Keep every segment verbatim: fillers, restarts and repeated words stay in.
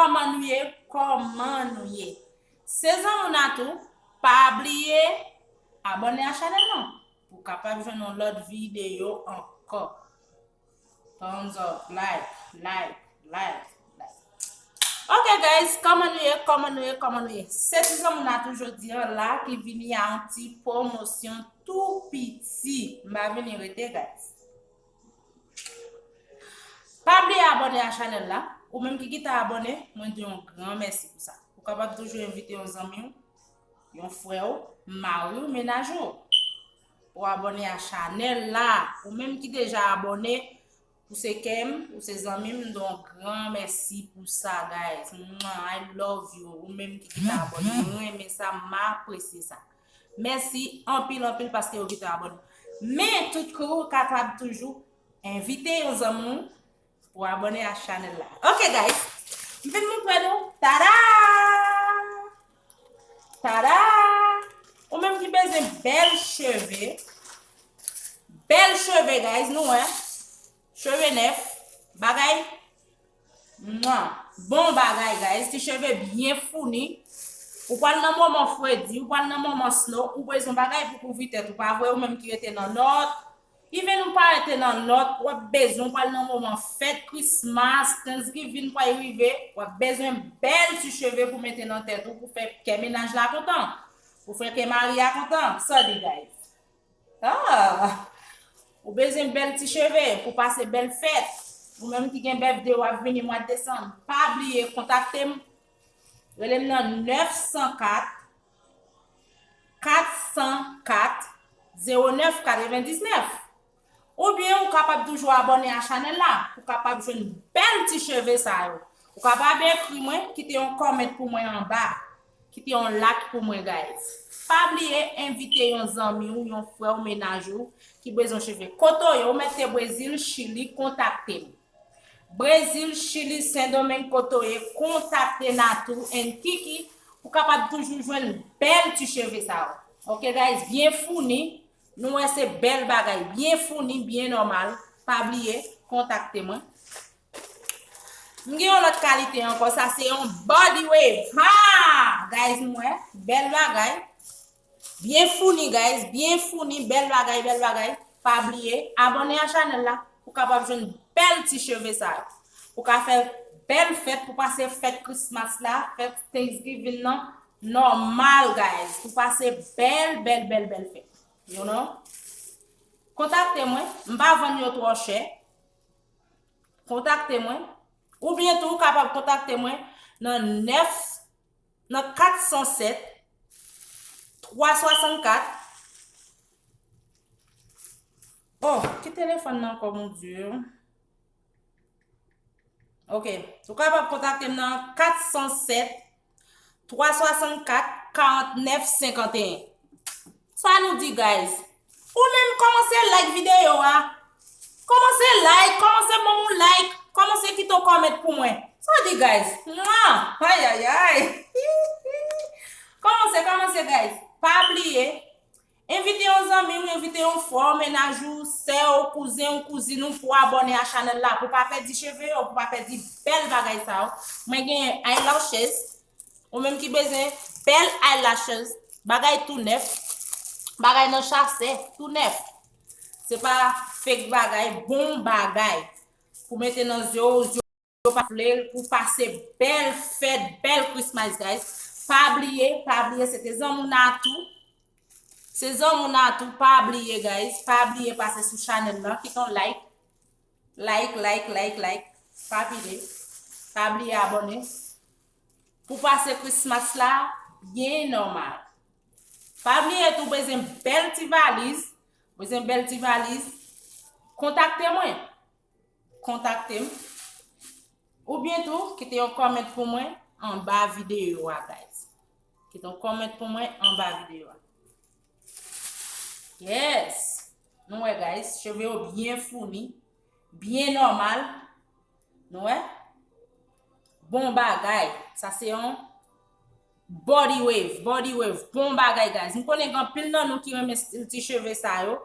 Kòman nou ye? Kòman nou ye? Se zanmi w Natou, pa bliye abòne a chanèl lan pou w kapab jwenn yon lòt videyo ankò. Thumbs up, like, like, like, like. Ok, guys, kòman nou ye? Kòman nou ye? Kòman nou ye? Se ti zanmi w Natou jodi a la ki vini a yon ti pwomosyon tou piti. M pa vini rete, guys. Pa bliye abòne a chanèl la. Ou menm ki gentan abòne, mwen di yon gran mèsi pou sa. Ou kapab toujou envite yon zanmi w, yon frè w, mari w, mennaj ou. Ou abòne a chanèl la. Ou menm ki deja abòne, ou se kè m, ou se zanmi m, m di w yon gran mèsi pou sa, guys. Mwa, I love you. Ou menm ki gentan abòne, mwen renmen sa, m apresye sa. Mèsi anpil, anpil paske ou gentan abòne. Men, tout kou, ou kapab toujou envite yon zanmi w pou abòne a chanèl la. Ok, guys. M vin montre nou. Tada! Tada! Ou menm ki bezwen bèl cheve. Bèl cheve, guys, nou wè. Cheve nèf. Bagay. Mwa. Bon bagay, guys. Ti cheve byen founi. Ou pral nan moman fredi, ou pral nan moman snow, ou bezwen bagay pou kouvri tèt ou, pa vre? Ou menm ki rete nan nòt, even ou pa rete nan nòt, w ap bezwen, ou pral nan moman fèt Christmas, Thanksgiving pral rive, w ap bezwen bèl ti cheve pou mete nan tèt ou, pou fè kè mennaj la kontan, pou fè kè mari a kontan. Sa di, guys? Ah! Ou bezwen bèl ti cheve pou pase bèl fèt. Ou menm ki gen birthday w ap vini mwa desanm, pa bliye kontakte m. Rele m nan nèf san kat, kat san kat, zewo nèf katrevendiznèf. Oubyen ou kapab toujou abòne a chanèl la pou kapab jwenn bèl ti cheve sa yo. Ou kapab ekri mwen, kite yon comment pou mwen anba. Kite yon like pou mwen, guys. Pa bliye envite yon zanmi w, yon frè w, mennaj ou ki bezwen cheve. Kote w ye? Ou mèt te Brezil, Chili, kontakte m. Brezil, Chili, Sendomeng, kote w ye, kontakte Natou and Kiki pou kapab toujou jwenn bèl ti cheve sa yo. Ok, guys, byen founi. Nou wè se bèl bagay, byen founi, byen nòmal. Pa bliye kontakte mwen. M gen yon lòt kalite ankò, sa se yon body wave. Ha! Guys, nou wè, bèl bagay. Byen founi, guys, byen founi, bèl bagay, bèl bagay. Pa bliye abòne a chanèl la pou kapab jwenn bèl ti cheve sa yo. Pou ka fè bèl fèt, pou pase fèt Christmas la, fèt Thanksgiving nan, nòmal, guys. Pou pase bèl, bèl, bèl, bèl fèt. You know? Kontakte mwen, m pa vann yo twò chè. Kontakte mwen. Oubyen tou, ou kapab kontakte mwen nan nèf, nan kat san sèt, twa swasannkat. Oh, ki telefòn nan ankò, mon Dieu? Ok. Ou kapab kontakte m nan kat san sèt, twa swasannkat, karannèf senkanteyen. Sa nou di, guys? Ou menm kòmanse like videyo a. Kòmanse like, kòmanse ban m yon like, kòmanse kite yon comment pou mwen. Sa di, guys? Mwa! Ayayay! Kòmanse, kòmanse, guys. Pa bliye, envite yon zanmi w, envite yon frè w, mennaj ou, sè w, kouzen w, kouzin ou pou abòne a chanèl la, pou pa pèdi cheve yo, pou pa pèdi bèl bagay sa yo. Mwen gen eyelashes, ou menm ki bezwen bèl eyelashes, bagay tou nèf, bagay nan chasè, tou nèf. Se pa fake bagay, bon bagay. Pou mete nan zye w, zye w pa fle l, pou pase bèl fèt, bèl Christmas, guys. Pa bliye, pa bliye, se te zanmi w Natou. Se zanmi w Natou, pa bliye, guys. Pa bliye pase sou chanèl lan, kite yon like. Like, like, like, like. Pa pile. Pa bliye abòne. Pou pase Christmas la byen nòmal. Pa bliye tou, bezwen bèl ti valiz. Bezwen bèl ti valiz. Kontakte mwen. Kontakte m. Oubyen tou, kite yon comment pou mwen anba videyo a, guys. Kite yon comment pou mwen anba videyo a. Yes! Nou wè, guys, cheve yo byen founi, byen nòmal. Nou wè? Bon bagay. Sa se yon body wave, body wave. Bon bagay, guys. M konnen gen anpil nan nou ki renmen stil ti cheve sa yo.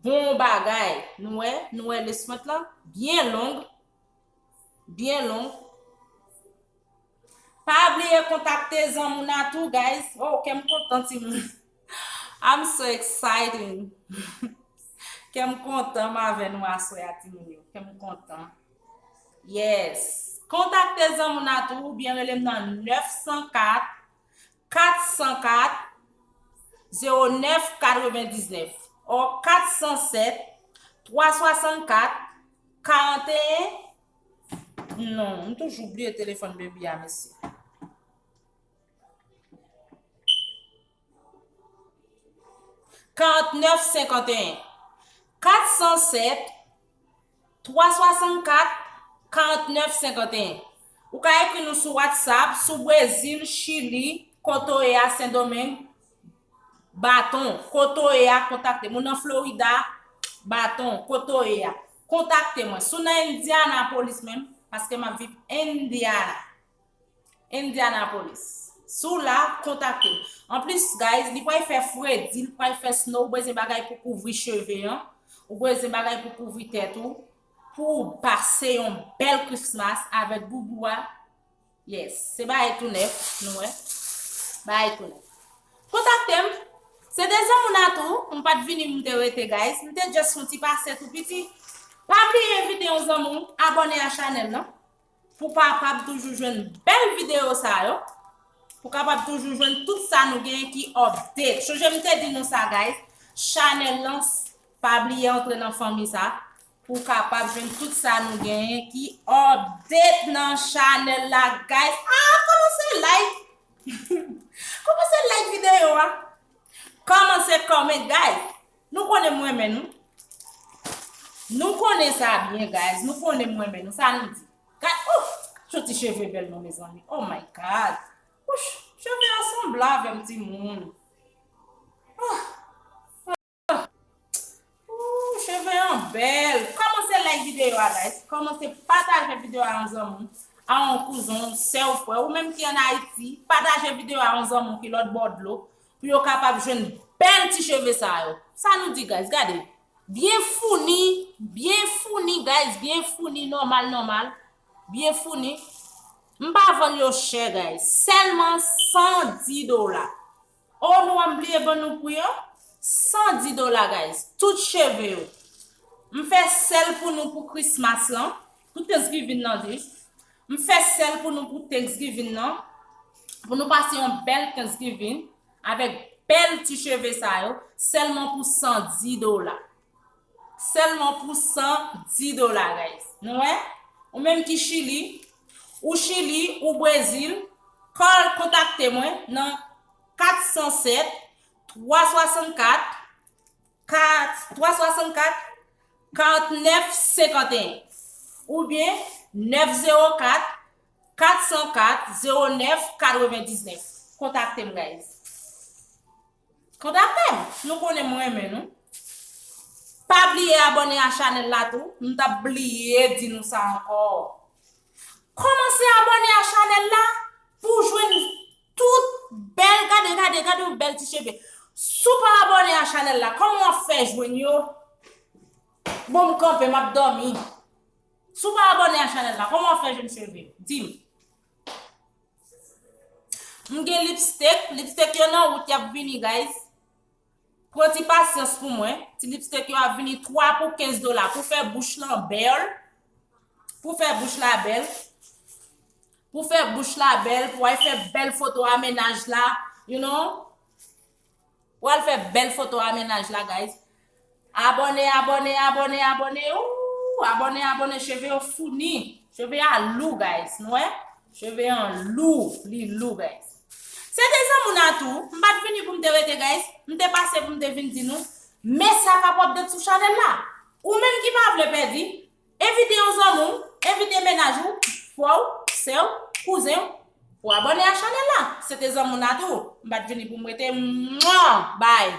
Bon bagay. Nou wè? Nou wè lace front lan? Byen long. Byen long. Pa bliye kontakte zanmi w nan tou, guys. Oh, kè m kontan, timoun. I'm so excited. Kè m kontan m avè nou aswè a, timoun yo. Kè m kontan. Yes. Kontakte zanmi w nan tou oubyen rele m nan nèf san kat, kat san kat, zewo nèf katrevendiznèf, o kat san sèt, twa swasannkat, karanteyen. Non, m toujou bliye telefòn baby a, mesye. Karantnèf senkanteyen. Kat san sèt, twa swasannkat, karantnèf senkanteyen. Ou ka ekri nou sou WhatsApp, sou Brezil, Chili, kote w ye a, Sendomeng, baton, kote w ye a, kontakte m. Ou nan Florida, baton, kote w ye a, kontakte mwen. Si w nan Indianapolis menm, paske m ap viv Indiana. Indianapolis. Si w la, kontakte m. Anplis, guys, li pral fè fredi, li pral fè snow, ou bezwen bagay pou kouvri cheve an, ou bezwen bagay pou kouvri tèt ou, pou w pase yon bèl Christmas avèk boubou a. Yes, se bagay tou nèf, nou wè. Bagay tou nèf. Kontakte m. Se te zanmi w nan tou, m pa t vini pou m te rete, guys. M te just fè yon ti pase tou piti. Pa bliye envite yon zanmi w abòne a chanèl lan. Pou kapab toujou jwenn bèl videyo sa yo, pou kapab toujou jwenn tout sa nou genyen ki update. Chonje m te di nou sa, guys, chanèl lan, pa bliye antre nan fanmi sa, pou kapab jwenn tout sa nou genyen ki update nan chanèl la, guys. Ah, kòmanse like! Kòmanse like videyo a. Kòmanse comment, guys. Nou konnen m renmen nou. Nou konnen sa byen, guys. Nou konnen m renmen nou. Sa nou di? Gad, oh, jan ti cheve bèl non, mezanmi. Oh my God. Wouch, cheve an sanble avè m, timoun. Oh. Oh, cheve an bèl. Kòmanse like videyo a, guys. Kòmanse pataje videyo a yon zanmi w, a yon kouzen w, sè w, frè w, ou menm ki ann Ayiti, pataje videyo a yon zanmi w ki lòt bò dlo, pou yo kapab jwenn bèl ti cheve sa yo. Sa nou di, guys? Gade. Byen founi, byen founi, guys, byen founi, nòmal, nòmal. Byen founi. M pa vann yo chè, guys. Sèlman san dis dola. Oh, nou an bliye ban nou pri yo? San dis dola, guys. Tout cheve yo. M fè sèl pou nou pou Christmas lan, pou Thanksgiving nan, di. M fè sèl pou nou pou Thanksgiving nan, pou nou pase yon bèl Thanksgiving avèk bèl ti cheve sa yo, sèlman pou san dis dola. Sèlman pou san dis dola, guys. Nou wè? Ou menm ki Chili, ou Chili, ou Brezil, call, kontakte mwen nan kat san sèt, twa swasannkat, kat, twa swasannkat, karantnèf senkanteyen, oubyen nèf zewo kat, kat san kat, zewo nèf katrevendiznèf. Kontakte m, guys. Kontakte m. Nou konnen m renmen nou. Pa bliye abòne a chanèl la tou. M t ap bliye di nou sa ankò. Kòmanse abòne a chanèl la pou w jwenn tout bèl, gade, gade, gade yon bèl ti cheve. Si w pa abòne a chanèl la, kòman w ap fè jwenn yo? Bon, m kanpe, m ap dòmi. Si w pa abòne a chanèl la, kòman w ap fè jwenn cheve? Di m. M gen lipstick, lipstick yo nan wout, y ap vini, guys. Pran ti pasyans pou mwen. Ti lipstick yo ap vini, twa pou kenz dola. Pou fè bouch lan bèl. Pou fè bouch la bèl. Pou fè bouch la bèl. Pou al fè bèl foto a mennaj la. You know? Pou al fè bèl foto a mennaj la, guys. Abòne, abòne, abòne, abòne. Ooh, abòne, abòne. Cheve yo founi. Cheve a lou, guys. Nou wè? Cheve an lou. Li lou, guys. Se te zanmi w nan tou. M pa t vini pou m te rete, guys. M te pase pou m te vin di nou. Men sa k ap update sou chanèl la. Ou menm ki pa vle pèdi, envite yon zanmi w, envite mennaj ou, frè w, sè w, kouzen w, pou abòne a chanèl la. Se te zanmi w nan tou. M pa t vini pou m rete. Mwa! Bye!